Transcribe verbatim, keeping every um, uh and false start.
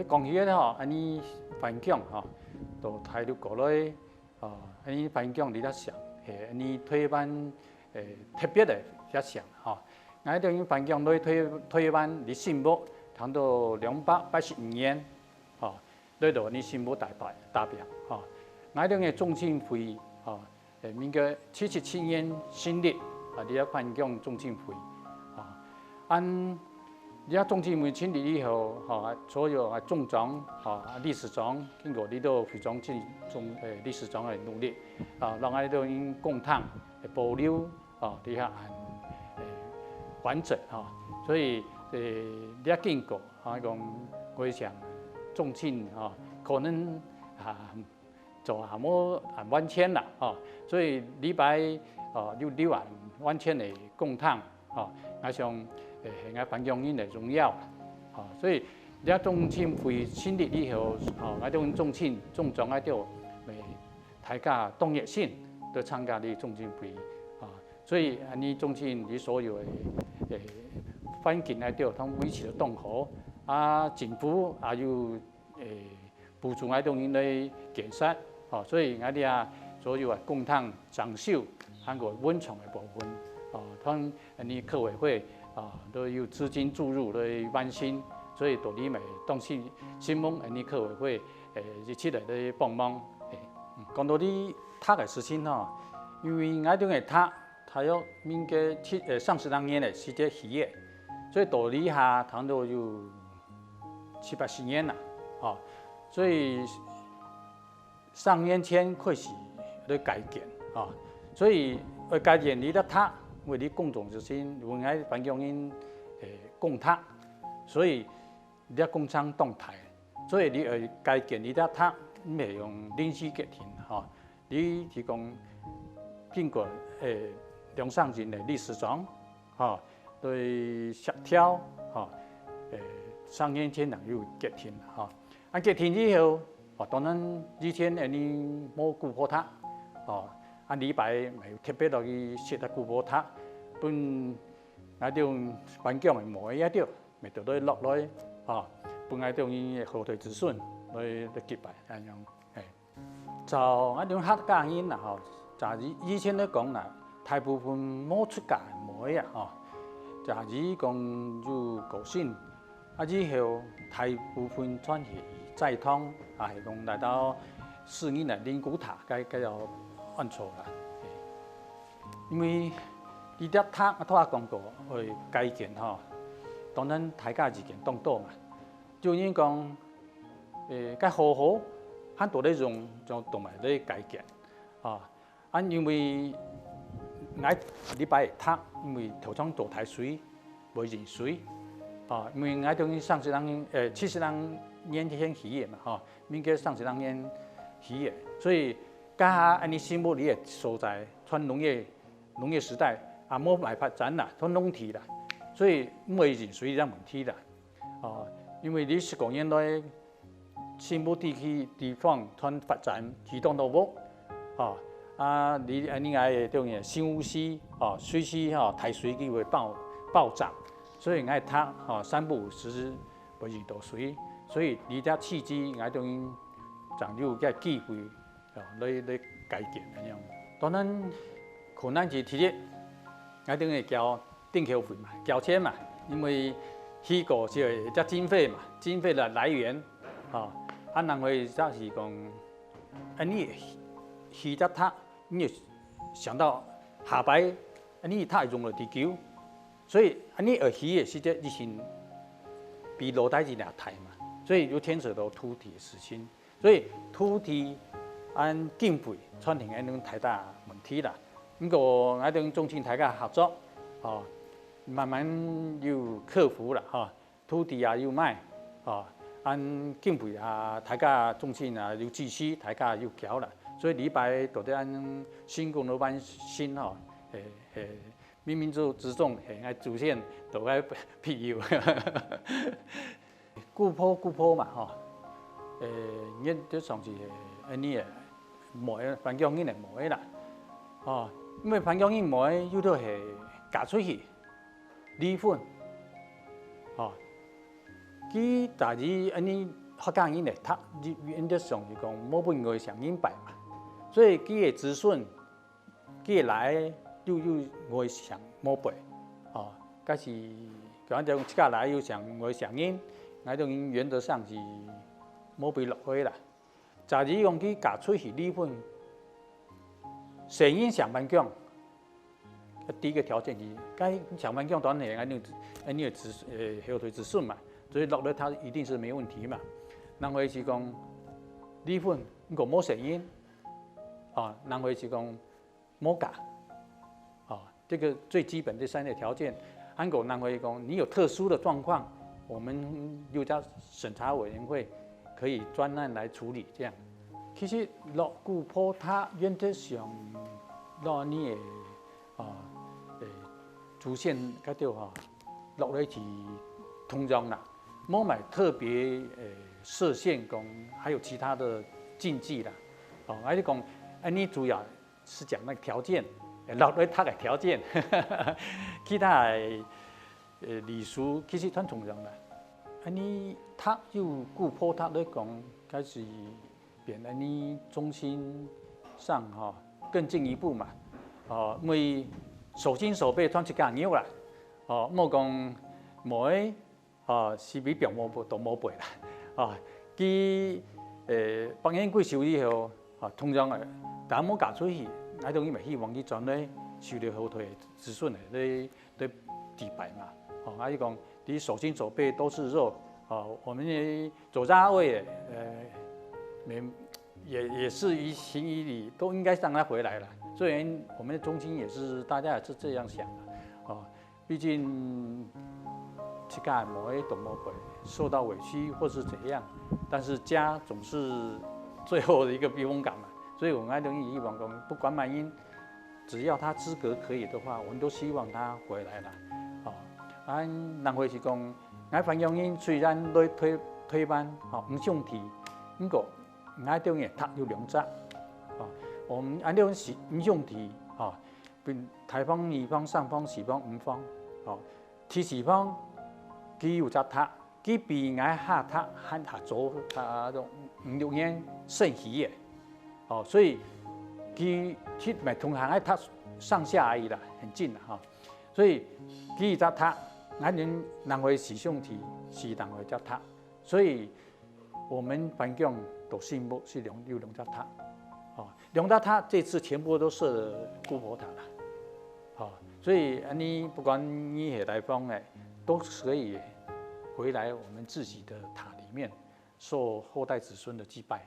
講起來吼，恁呢頒獎吼，到大陸過來，哦，恁呢頒獎這隻獎，係恁呢臺灣，誒，特別个一隻獎吼。𠊎等頒獎來臺，臺灣，在新屋，差不多兩百八十五年，吼，來到恁呢新屋大排，大排，吼。𠊎等个中青會，吼， 誒，民國七十七年成立，啊，這个頒獎中青會，啊，恁這个中青會成立以後，吼，所有啊，總長，吼，理事長，經過這兜會長、總，誒，理事長个努力，啊，讓𠊎等个公廳个保留，啊，這下恁，誒，完整，吼。所以，誒，這經過，啊，講，𠊎想，中青，吼，可能，啊， 做還無恁完全啦，吼。所以這擺，哦，有，有恁完全个公廳，吼，𠊎想，誒，係𠊎頒獎人个榮耀啦，吼。所以這中青會成立以後，吼，𠊎等中青、中長𠊎等，誒，大家當熱心，都參加這中青會，吼。所以恁呢中青佢所有个，誒，環境𠊎等，通維持到當好，啊，政府也有 誒，補助𠊎等人來建設，吼，所以𠊎這所有个公廳、裝修，還過文創个部分，吼，同恁呢客委會，啊，都有資金注入來完成，所以到這下當時，承蒙恁呢客委會，誒，一直來來幫忙。誒，嗯，講到這讀个事情吼，因為𠊎等个讀，大約民國七，誒，三十零年个時節起个，所以到這下差不多有 七八十年啦，吼。所以三年前開始來改建，吼。所以，呃，改建這隻塔，因為這公眾之心，因為𠊎頒獎人，誒，公塔，所以這工程當大，所以你愛改建這隻塔，毋係用臨時決定，吼。你提供經過，誒，兩三任个理事長， 吼，來協調，吼，誒，三年前人有決定，吼。啊，決定以後，哦，當然以前恁呢無古堡塔，哦，啊，這擺乜有特別落去設个古堡塔，分𠊎等頒獎个妹仔啊，著，乜得來落來，吼，分𠊎等个後代子孫來，來結拜，恁樣，嘿。 照𠊎等客家人啦，吼，就以，以前來講啦，大部分無出嫁个妹啊，吼，就係講有過身，啊，以後大部分全係在堂，啊，係講來到死人个靈骨塔，該，該要安坐啦。嘿。因為這隻塔，我頭下講過，愛改建吼，當然大家意見當多嘛。有人講， 誒，該好好，還做得用，就同埋來改建。啊，啊，因為𠊎這擺个塔，因為頭上做大水，會淹水。啊，因為𠊎等三十零，誒，七十零年前起个嘛，吼，民國三十零年起个，所以該下恁呢新屋這个所在，傳統个農業時代，啊，無麼个發展啦，都農地啦，所以毋會淹水這問題啦。哦，因為這十過年來，新屋地區地方傳發展起當多屋，哦，啊，你，啊，你愛這種个新屋區，哦，隨時，吼，大水佢會暴，暴漲，所以𠊎塔，吼，三不五時會淹到水，所以這隻契機，𠊎等正有个機會 哦，來，來改建恁樣。當然，困難係第一，𠊎等愛繳訂購費嘛，繳錢嘛，因為起過就係一隻經費嘛，經費个來源，吼，啊，人會就係講，啊，你起隻塔，你會想到下擺，啊，你塔用了幾久，所以，啊，你愛起个時節，已經比老底子還大嘛，所以就牽扯到土地个事情。 所以土地恁經費傳承恁樣大大問題啦。毋過𠊎等中青大家合作，吼，慢慢有克服啦，吼，土地也有買，吼，恁經費啊，大家中青啊有支持，大家有繳啦。所以這擺做得恁成功个完成吼，嘿，嘿，冥冥之，之中，嘿，𠊎祖先都愛庇佑。 古堡，古堡嘛，吼，誒，原則上係恁呢个妹，頒獎人个妹啦，吼，因為頒獎人妹有兜係嫁出去，離婚，吼，佢就係恁呢客家人个塔，原則上是講無分外省人拜嘛。所以佢个子孫，佢个倈仔又有外省無拜，哦，該是講就講自家倈仔有省外省人，𠊎兜人原則上是無分落去啦。 假如講佢嫁出去離婚，承認上半強，第一个條件是，該上半強當然係恁樣，恁樣子，呃，後代子孫嘛，所以落來佢一定是沒問題嘛。然後是講離婚，如果無承認，啊，然後是講無嫁，啊，這個最基本的三個條件。還過人會講，你有特殊的狀況，我們有家審查委員會可以專案來處理這樣。其實落古堡塔原則上，落你个，啊，誒，祖先該兜吼，落來去通常啦，無麼特別，誒，設限講還有其他的禁忌啦。哦，還是講，哎，你主要 是講那個條件，呃，落來塔个條件，其他个，呃，禮俗其實全通常啦。恁樣塔有古堡塔來講，開始變恁樣中心上吼，更進一步嘛。哦，因為手心手背全自家有啦。哦，莫講無个 哦，是比表無都無背啦。哦，佢，呃，百年歸壽以後，哦，通常，呃，大家無嫁出去，𠊎兜因為希望佢轉來收留後代子孫个，來，來祭拜嘛。哦，還是講，你手心手背都是肉，哦，我們的左家位，呃，沒，也，也是於情於理，都應該讓他回來了。雖然我們的中心也是大家也是這樣想的，哦， 畢竟自家無个都無背，受到委屈或是怎樣，但是家總是最後的一個避風港嘛。所以𠊎兜希望講，不管麼人，只要他資格可以的話，我們都希望他回來啦。哦，恁樣會是講，𠊎番陽人雖然來推，推扳，吼，毋想提，毋過𠊎兜个塔有兩隻，哦，我們恁樣是毋想提，吼， 分大方、二方、三方、四方、五方，哦，第四方，佢有隻塔，佢比𠊎下塔還較早，啊，五六年升起个，哦，所以佢其實同行个塔上下而已啦，很近啦，哈。所以佢一隻塔，𠊎人，人會四兄弟，是人會隻塔，所以 我們番江到新屋是兩，有兩隻塔，哦，兩隻塔這次全部都設古堡塔了，哦，所以恁樣不管你係哪方个，都可以回來我們自己的塔裡面受後代子孫的祭拜。